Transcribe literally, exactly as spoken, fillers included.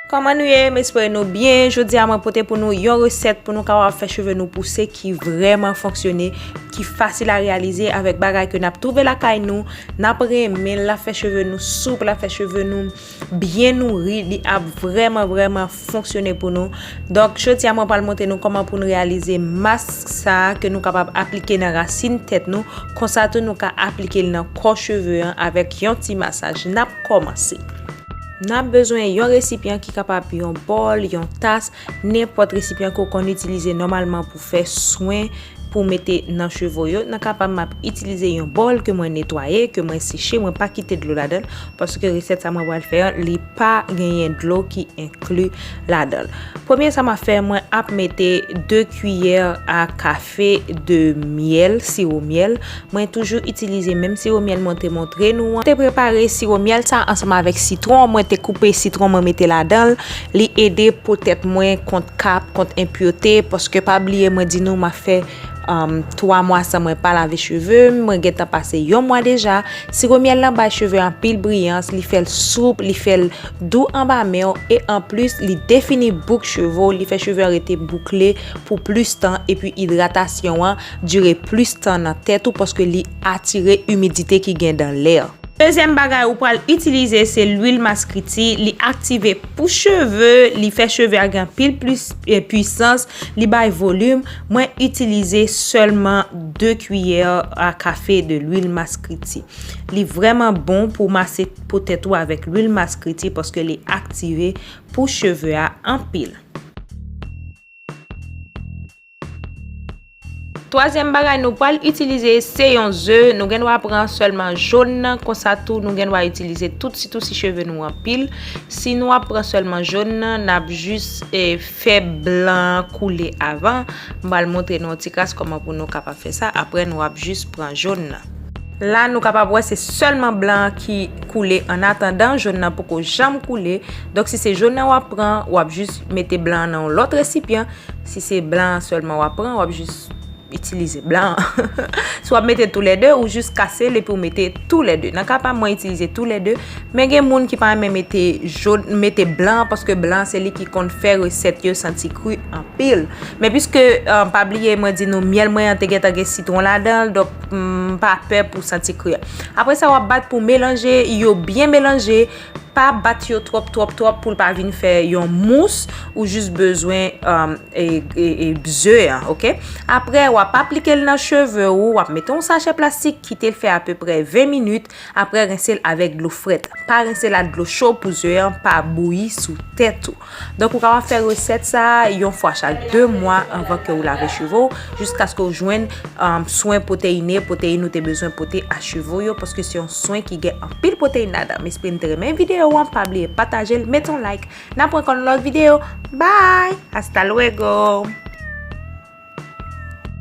Kòman nou ye? M espere nou byen. Jodi a mwen pote pou nou yon resèt pou nou kapab fè cheve nou pouse ki vrèman fonksyone, ki fasil a reyalize avèk bagay ke n ap twouve lakay nou. N ap renmen l, l ap fè cheve nou soup, l ap fè cheve nou byen nouri, li ap vrèman, vrèman fonksyone pou nou. Donk, jodi a mwen pral montre nou kòman pou nou reyalize mask sa a ke nou kapab aplike nan rasin tèt nou. Konsa tou nou ka aplike l nan kò cheve an avèk yon ti masaj. N ap kòmanse. N ap bezwen yon resipyan ki kapab yon bòl, yon tas, nenpòt resipyan ke w konn itilize nòmalman pou fè swen pou mete nan cheve w yo. Nan ka pa m, m ap itilize yon bòl ke mwen netwaye, ke mwen seche, mwen pa kite dlo ladan l, paske resèt sa mwen pral fè an, li pa genyen dlo ki enkli ladan l. Premye sa m ap fè, mwen ap mete de kiyè a kafe de myèl, siwo myèl. Mwen toujou itilize menm siwo myèl mwen te montre nou an. Te prepare siwo myèl sa ansanm avèk sitwon. Mwen te koupe sitwon, mwen mete ladan l. Li ede pwotèt mwen kont kap, kont enpirte, paske pa bliye mwen di nou m ap fè, um, twa mwa san mwen pa lave cheve m. Mwen gentan pase yon mwa deja. Siwo myèl lan bay cheve anpil briyans, li fè l soup, li fè l dou anba men w, e anplis, li defini bouk cheve w, li fè cheve an rete boukle pou plis tan, epi idratasyon an dire plis tan nan tèt ou, paske li atire imidite ki gen dan lè. Dezyèm bagay ou pral itilize se lwil maskriti, li aktive pou cheve, li fè cheve a gen anpil plis, e, pwisans, li bay volim. Mwen itilize sèlman de kiyè a kafe de lwil maskriti. Li vrèman bon pou mase po tèt ou avèk lwil maskriti paske li aktive pou cheve a anpil. Twazyèm bagay nou pral itilize se yon ze. Nou gen dwa pran sèlman jòn nan, konsa tou nou gen dwa itilize tout, sitou si cheve nou anpil. Si nou ap pran sèlman jòn nan, n ap jis, e, fè blan an koule avan. M pral montre nou yon ti kras kòman pou nou kapab fè sa. Apre, nou ap jis pran jòn nan. La, nou kapab wè se sèlman blan an ki koule. Annatandan, jòn nan poko janm koule. Donk, si se jòn nan w ap pran, w ap jis mete blan an nan yon lòt resipyan. Si se blan an sèlman w ap pran, w ap jis itilize blan an. Si w ap mete toulède, ou jis kase l epi w mete toulède. Nan ka pa m, mwen itilize toulède. Men gen moun ki pa renmen mete jòn, mete blan an, paske blan an se li ki konn fè resèt yo santi kri anpil. Men piske, eh, pa bliye, mwen di nou, myèl mwen an te gentan gen sitwon ladan l, donk, m pa pè pou santi kri an. Apre sa, w ap bat pou melanje yo byen melanje. Pa bat yo twòp, twòp, twòp pou l pa vin fè yon mous. Ou jis bezwen, um, e, e, e, ze an, oke? Apre, w ap aplike l nan cheve ou, w ap mete yon sachè plastik, kite l fè apeprè ven minit, apre rense l avèk dlo frèt. Pa rense l ak dlo cho pou ze an pa bouyi sou tèt ou. Donk, ou kapab fè resèt sa a yon fwa chak de mwa anvan ke ou lave cheve w, jiskaske w jwenn, um, swen pwoteyine, pwoteyin ou te bezwen pote a cheve w yo, paske se yon swen ki gen anpil pwoteyin ladan. M espere n te renmen videyo an, pa bliye pataje l, mete yon like. N ap rankontre nan lòt videyo. Bye! Hasta luego!